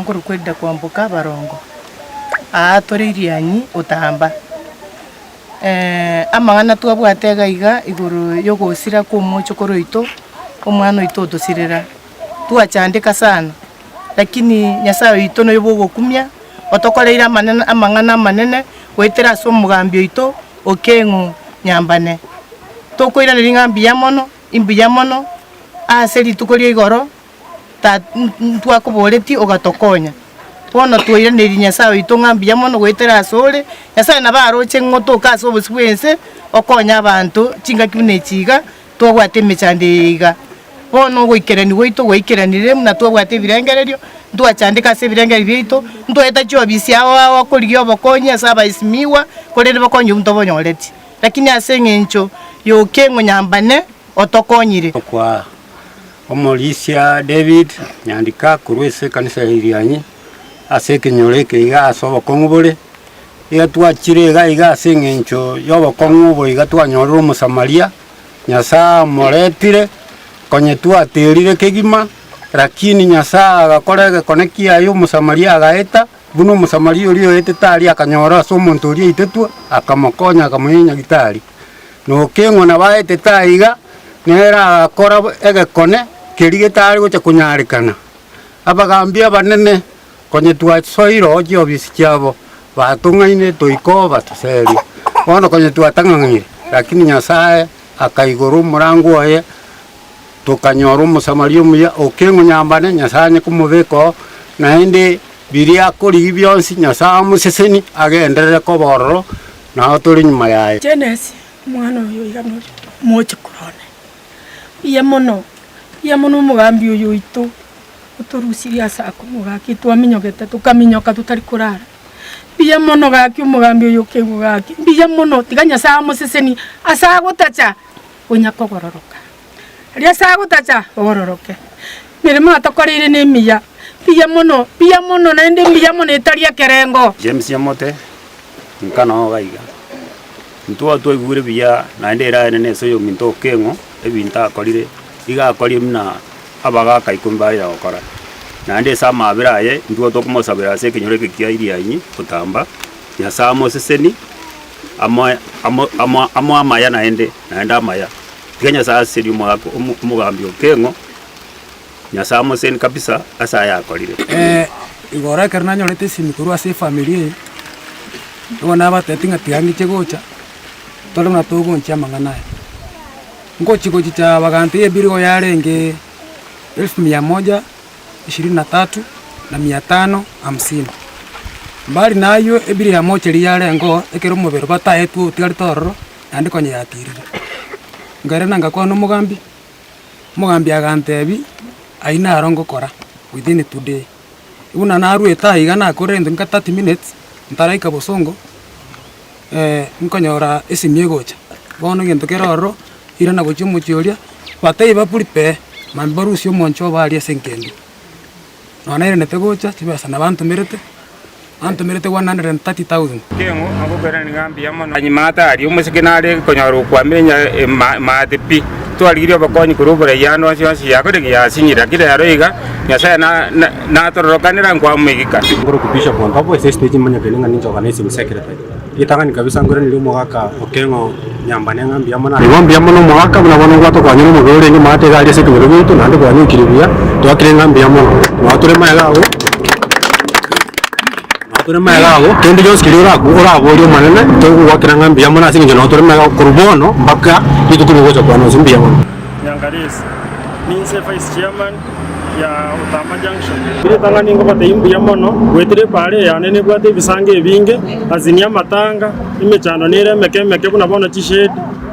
Nkorokwa Edda Kwamboka Barongo, aa tore Irianyi Otamba. Amang'ana twabwate iga iga igoro yogosira kwa omochokoro oito, omwana oito otosirera, twachandeka sana, lakini Nyasaye oito noyo bwogokumia, otokoreire amanene amang'ana amanene goetera ase omogambi oito Okeng'u Nyambane. Tokoiraneria ng'a mbuya mono, imbuya mono ase rituko ria igoro. Ntwakoboretie ogatokonya. Bono twairanerie Nyasae oito ng'a mbuya mono goetera asore. Nyasae nabo aroche ng'a otoke ase obosio bw'ense, okonye abanto chingaki buna echi iga, twabwate emechando eye iga. Bono ogoikerania gwaito gwaikeranire buna twabwate ebirengererio, ntwachandeka ase ebirengererio biaito, ntwaeta chiofisi ao ao korigia obokonyi ase abaesimigwa, korende bokonyi obwo ntobonyoreti. Lakini ase eng'encho y'okeng'u nyambane otokonyire. Okwa Omorisia David Nyandika korwa ase ekanisa ya Irianyi, ase ekenyoro eke iga ase obokong'u bore, iga twachire iga iga ase eng'encho y'obokong'u obo iga twanyorire omosamaria, Nyasae amoretire, konye twaterire kegima, lakini Nyasae agakora egekone kiaye omosamaria agaeta, buna omosamaria oria oetete aria akanyora ase omonto oria oitetwe, akamokonya akamoira nyagitari. Na okeng'wa nabo aetete aiga, nere agakora egekone keria getare gocha konyarekana. Abagambi abanene konya twasoire oo chiofisi chiabo, batong'aine toika oo batoseria. Bono konya twatang'ang'aire, lakini Nyasaye akaigora omorango oye, tokanyora omosamaria omuya, okeng'wa nyambane, Nyasaye anye komobeka oo, naende biria akorigia bionsi, Nyasaye amosesenie, agenderere koba ororo, nao tore nyuma yaye. Genesi, omwana oyo iga nore omochokoro one. Mbuya mono, mbuya mono omogambi oyo oito, otorusirie ase akong'u gaki twaminyogete tokaminyoka totari korara. Mbuya mono gaki omogambi oyo okegwa gaki, mbuya mono, tiga Nyasaye amosesenie ase agotacha onya kogororoka. Aria ase agotacha ogororoke. Emeremo atokoreire nemiya, mbuya mono, mbuya mono naende mbuya mono etari ekerengo. James Nyamote, Nka noo iga iga. Intwe twaigure buya naende ere aye nese oyominto okeng'o ebinto akorire, iga akorire buna abagaka ikomi baria gokora. Naende ase amabera aye intwe tokomosabera ase ekenyoro eke kia Irianyi gotamba, Nyasae amoseseni, amoe amo amo amoe amaya naende, naende amaya. Tiga Nyasae asesenie omogaka omo omogambi okeng'o, Nyasae amosesenie kabisa ase aya akorire. Igoro ekero nanyorete esimi korwa ase efamiri eye, nigo nabatebetie ng'a tiga ng'iche gocha, tore buna togonchia amang'ana aya. Ngochi gochicha bagantebia ebiri igo yarenge elfu mia moja ishirini na tatu na mia tano hamsini. Mbali na aywo ebiri ya mochari yarenge oo ekero omobere bataetwe otigarete ororo, naende konya yatirire. Nkairana ngakwana omogambi. Omogambi agantebia, ayio naro ngokora within today. Buna naruete aiga nakorire egento nka 30 minutes, ntaraika bosongo, nkonyora esimi egocha, bono egento kere ororo, irana gochia omochie oria, batebie ba prepare, mambia barusie omonche obo aria ase enkendu. Nonya nairanete gocha, chibesa nabantomerete, bantomerete 130,000. Keng'u agokoirania ng'a mbuya mono. Anyima atari omosike nare konyora okwamire nya maate pi. Twarigirie obokonyi korwa oborai ande onsi onsi yakore ki yasinyire lakini rero iga Nyasaye natororokanera nkwamoigika. Nkorokwa Bishop Ontobo ase estage manyekene ng'a ninche organizing secretary. Ritang'ani kabisa nkoiraneria omogaka Okeng'o Nyambane ng'a mbuya mono. Igo mbuya mono omogaka buna bono ngwatokonyire omobere orenge maate iga aria ase ekenyoro giaito naende kwanyokire buya, twakire ng'a mbuya mono. Nabo tore magega agwo, nabo tore magega agwo, kende gionsi keria oraku oraborie Omonene, togogoakera ng'a mbuya mono ase eng'encho nabo tore magega korwa bono mpaka rituko rigocha kwane onsi mbuya mono. Nyangaresi, Ninse Vice Chairman ya Otama Junction. Ritang'ani ngobatebia mbuya mono, goetera epaara eye yane nebwate ebisango ebinge, as in amatanga, emechando nere emeke emeke buna bono chishade,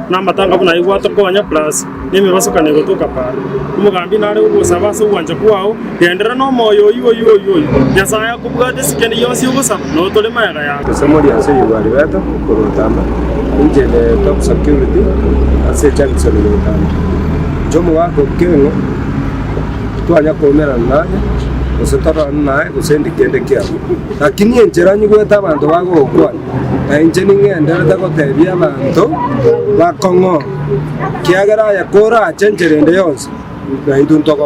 na amatanga buna ayio gwatokonya plus na emebasokano egotoka paara. Omogambi nare gogosaba ase ogwancha kwao, genderera na omoyo oyio oyio oyio oyio. Nyasaye akobwate ase kende gionsi ogosaba, notore magega yao. Tosemori ase Yugali Beto korwa Otama, inche the top security ase Junction ya Otama. Inche omogaka o Keng'o twanya koumerana naye, gose tororane naye, gose ndi kende kiabo. Lakini enchera nyigwete abanto bagogokwana, na inche ning'enderete gotebia abanto bakong'o, kiagera aye korache enchera ende yonsi, naintwe ntogokwa.